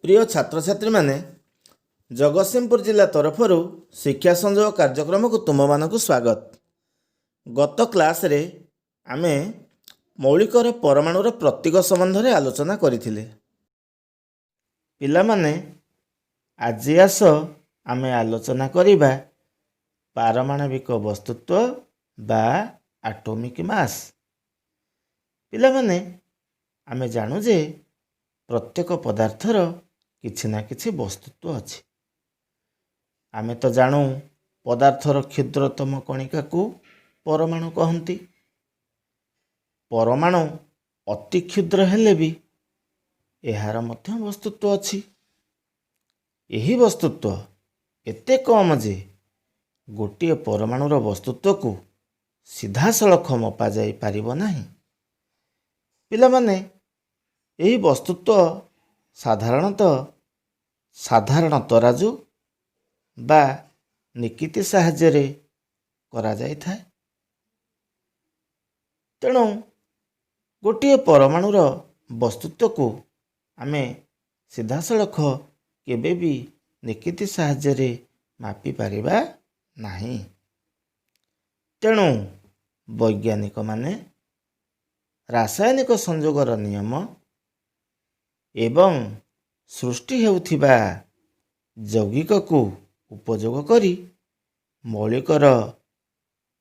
ପ୍ରିୟ ଛାତ୍ରଛାତ୍ରୀମାନେ, ଜଗତସିଂହପୁର ଜିଲ୍ଲା ତରଫରୁ ଶିକ୍ଷା ସଂଯୋଗ କାର୍ଯ୍ୟକ୍ରମକୁ ତୁମମାନଙ୍କୁ ସ୍ୱାଗତ। ଗତ କ୍ଲାସ୍ରେ ଆମେ ମୌଳିକର ପରମାଣୁର ପ୍ରତୀକ ସମ୍ବନ୍ଧରେ ଆଲୋଚନା କରିଥିଲେ। ପିଲାମାନେ, ଆଜି ଆସ ଆମେ ଆଲୋଚନା କରିବା ପାରମାଣବିକ ବସ୍ତୁତ୍ୱ ବା ଆଟୋମିକ୍ ମାସ୍। ପିଲାମାନେ, ଆମେ ଜାଣୁ ଯେ ପ୍ରତ୍ୟେକ ପଦାର୍ଥର କିଛି ନା କିଛି ବସ୍ତୁତ୍ୱ ଅଛି। ଆମେ ତ ଜାଣୁ, ପଦାର୍ଥର କ୍ଷୁଦ୍ରତମ କଣିକାକୁ ପରମାଣୁ କହନ୍ତି। ପରମାଣୁ ଅତି କ୍ଷୁଦ୍ର ହେଲେ ବି ଏହାର ମଧ୍ୟ ବସ୍ତୁତ୍ୱ ଅଛି। ଏହି ବସ୍ତୁତ୍ୱ ଏତେ କମ୍ ଯେ ଗୋଟିଏ ପରମାଣୁର ବସ୍ତୁତ୍ୱକୁ ସିଧାସଳଖ ମପାଯାଇ ପାରିବ ନାହିଁ। ପିଲାମାନେ, ଏହି ବସ୍ତୁତ୍ୱ ସାଧାରଣତଃ ସାଧାରଣ ତରାଜୁ ବା ନିକିତି ସାହାଯ୍ୟରେ କରାଯାଇଥାଏ। ତେଣୁ ଗୋଟିଏ ପରମାଣୁର ବସ୍ତୁତ୍ୱକୁ ଆମେ ସିଧାସଳଖ କେବେ ବି ନିକିତି ସାହାଯ୍ୟରେ ମାପିପାରିବା ନାହିଁ। ତେଣୁ ବୈଜ୍ଞାନିକମାନେ ରାସାୟନିକ ସଂଯୋଗର ନିୟମ ଏବଂ ସୃଷ୍ଟି ହେଉଥିବା ଯୌଗିକକୁ ଉପଯୋଗ କରି ମୌଳିକର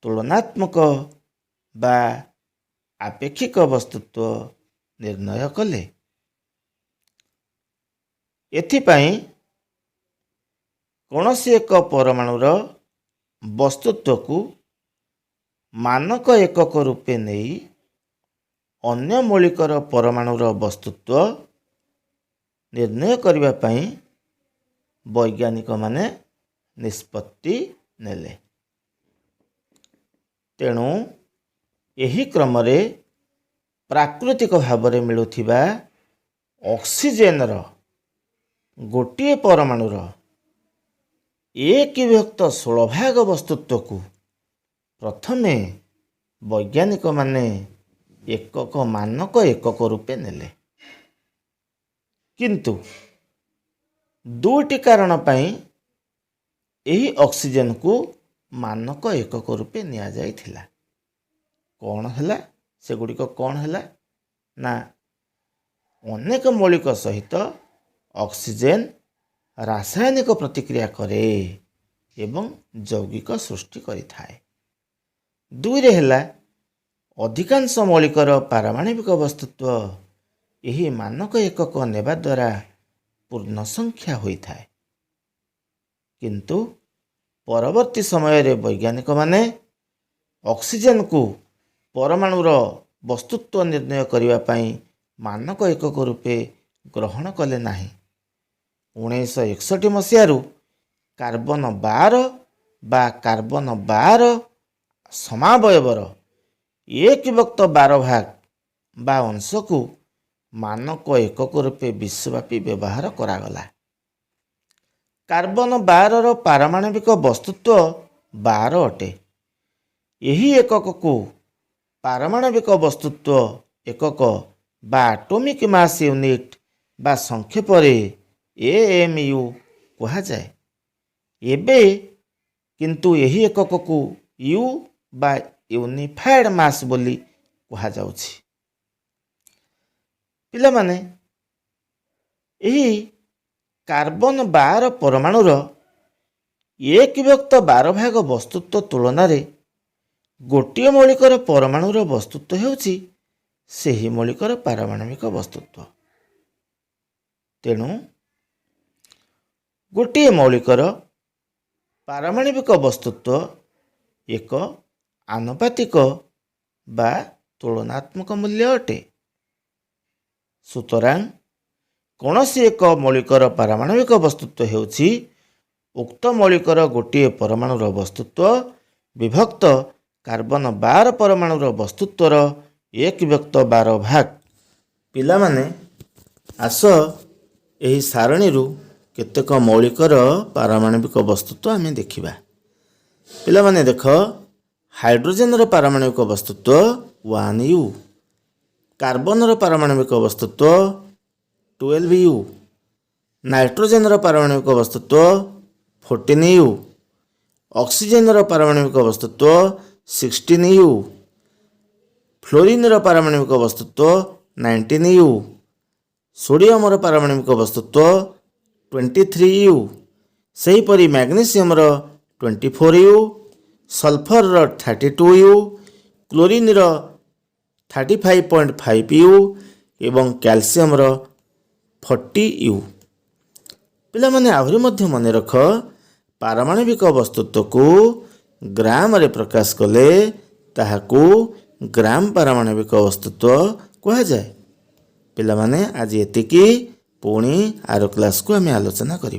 ତୁଳନାତ୍ମକ ବା ଆପେକ୍ଷିକ ବସ୍ତୁତ୍ୱ ନିର୍ଣ୍ଣୟ କଲେ। ଏଥିପାଇଁ କୌଣସି ଏକ ପରମାଣୁର ବସ୍ତୁତ୍ୱକୁ ମାନକ ଏକକ ରୂପେ ନେଇ ଅନ୍ୟ ମୌଳିକର ପରମାଣୁର ବସ୍ତୁତ୍ୱ ନିର୍ଣ୍ଣୟ କରିବା ପାଇଁ ବୈଜ୍ଞାନିକମାନେ ନିଷ୍ପତ୍ତି ନେଲେ। ତେଣୁ ଏହି କ୍ରମରେ ପ୍ରାକୃତିକ ଭାବରେ ମିଳୁଥିବା ଅକ୍ସିଜେନର ଗୋଟିଏ ପରମାଣୁର 1 ବିଭକ୍ତ 16 ଭାଗ ବସ୍ତୁତ୍ୱକୁ ପ୍ରଥମେ ବୈଜ୍ଞାନିକମାନେ ମାନକ ଏକକ ରୂପେ ନେଲେ। କିନ୍ତୁ ଦୁଇଟି କାରଣ ପାଇଁ ଏହି ଅକ୍ସିଜେନକୁ ମାନକ ଏକକ ରୂପେ ନିଆଯାଇଥିଲା। କ'ଣ ହେଲା ସେଗୁଡ଼ିକ? କ'ଣ ହେଲା ନା, ଅନେକ ମୌଳିକ ସହିତ ଅକ୍ସିଜେନ ରାସାୟନିକ ପ୍ରତିକ୍ରିୟା କରେ ଏବଂ ଯୌଗିକ ସୃଷ୍ଟି କରିଥାଏ। ଦୁଇରେ ହେଲା, ଅଧିକାଂଶ ମୌଳିକର ପାରମାଣବିକ ବସ୍ତୁତ୍ୱ ଏହି ମାନକ ଏକକ ନେବା ଦ୍ୱାରା ପୂର୍ଣ୍ଣ ସଂଖ୍ୟା ହୋଇଥାଏ। କିନ୍ତୁ ପରବର୍ତ୍ତୀ ସମୟରେ ବୈଜ୍ଞାନିକମାନେ ଅକ୍ସିଜେନକୁ ପରମାଣୁର ବସ୍ତୁତ୍ୱ ନିର୍ଣ୍ଣୟ କରିବା ପାଇଁ ମାନକ ଏକକ ରୂପେ ଗ୍ରହଣ କଲେ ନାହିଁ। 1961 ମସିହାରୁ କାର୍ବନ 12 ବା କାର୍ବନ 12 ସମାବୟବର 1 ବିଭକ୍ତ 12 ଭାଗ ବା ଅଂଶକୁ ମାନକ ଏକକ ରୂପେ ବିଶ୍ୱବ୍ୟାପୀ ବ୍ୟବହାର କରାଗଲା। କାର୍ବନ 12ର ପାରମାଣବିକ ବସ୍ତୁତ୍ୱ 12 ଅଟେ। ଏହି ଏକକକୁ ପାରମାଣବିକ ବସ୍ତୁତ୍ୱ ଏକକ ବା ଆଟୋମିକ୍ ମାସ୍ ୟୁନିଟ୍ ବା ସଂକ୍ଷେପରେ ଏଏମ୍ୟୁ କୁହାଯାଏ। ଏବେ କିନ୍ତୁ ଏହି ଏକକକୁ you ବା ୟୁନିଫାଏଡ୍ ମାସ୍ ବୋଲି କୁହାଯାଉଛି। ପିଲାମାନେ, ଏହି କାର୍ବନ 12 ପରମାଣୁର 1 ବିଭକ୍ତ 12 ଭାଗ ବସ୍ତୁତ୍ୱ ତୁଳନାରେ ଗୋଟିଏ ମୌଳିକର ପରମାଣୁର ବସ୍ତୁତ୍ୱ ହେଉଛି ସେହି ମୌଳିକର ପାରମାଣବିକ ବସ୍ତୁତ୍ୱ। ତେଣୁ ଗୋଟିଏ ମୌଳିକର ପାରମାଣବିକ ବସ୍ତୁତ୍ୱ ଏକ ଆନୁପାତିକ ବା ତୁଳନାତ୍ମକ ମୂଲ୍ୟ ଅଟେ। ସୁତରାଂ କୌଣସି ଏକ ମୌଳିକର ପାରମାଣବିକ ବସ୍ତୁତ୍ୱ ହେଉଛି ଉକ୍ତ ମୌଳିକର ଗୋଟିଏ ପରମାଣୁର ବସ୍ତୁତ୍ୱ ବିଭକ୍ତ କାର୍ବନ 12 ପରମାଣୁର ବସ୍ତୁତ୍ୱର 1 ବିଭକ୍ତ 12 ଭାଗ। ପିଲାମାନେ, ଆସ ଏହି ସାରଣୀରୁ କେତେକ ମୌଳିକର ପାରମାଣବିକ ବସ୍ତୁତ୍ୱ ଆମେ ଦେଖିବା। ପିଲାମାନେ, ଦେଖ, ହାଇଡ୍ରୋଜେନର ପାରମାଣବିକ ବସ୍ତୁତ୍ୱ 1 you, କାର୍ବନର ପାରମାଣବିକ ବସ୍ତୁତ୍ୱ 12 you। ନାଇଟ୍ରୋଜେନର ପାରମାଣବିକ ବସ୍ତୁତ୍ୱ 14 you. ଅକ୍ସିଜେନର ପାରମାଣବିକ ବସ୍ତୁତ୍ୱ 16 you. ଫ୍ଲୋରିନର ପାରମାଣବିକ ବସ୍ତୁତ୍ୱ 19 you. ସୋଡ଼ିୟମର ପାରମାଣବିକ ବସ୍ତୁତ୍ୱ 23 you. ସେହିପରି ମ୍ୟାଗ୍ନେସିୟମର 24 you, ସଲଫରର 32 you, କ୍ଲୋରିନର 35.5 you ଏବଂ କ୍ୟାଲସିୟମର 40 you. ପିଲାମାନେ, ଆହୁରି ମଧ୍ୟ ମନେ ରଖ, ପାରମାଣବିକ ବସ୍ତୁତ୍ୱକୁ ଗ୍ରାମରେ ପ୍ରକାଶ କଲେ ତାହାକୁ ଗ୍ରାମ ପାରମାଣବିକ ବସ୍ତୁତ୍ୱ କୁହାଯାଏ। ପିଲାମାନେ, ଆଜି ଏତିକି। ପୁଣି ଆର କ୍ଲାସକୁ ଆମେ ଆଲୋଚନା କରିବା।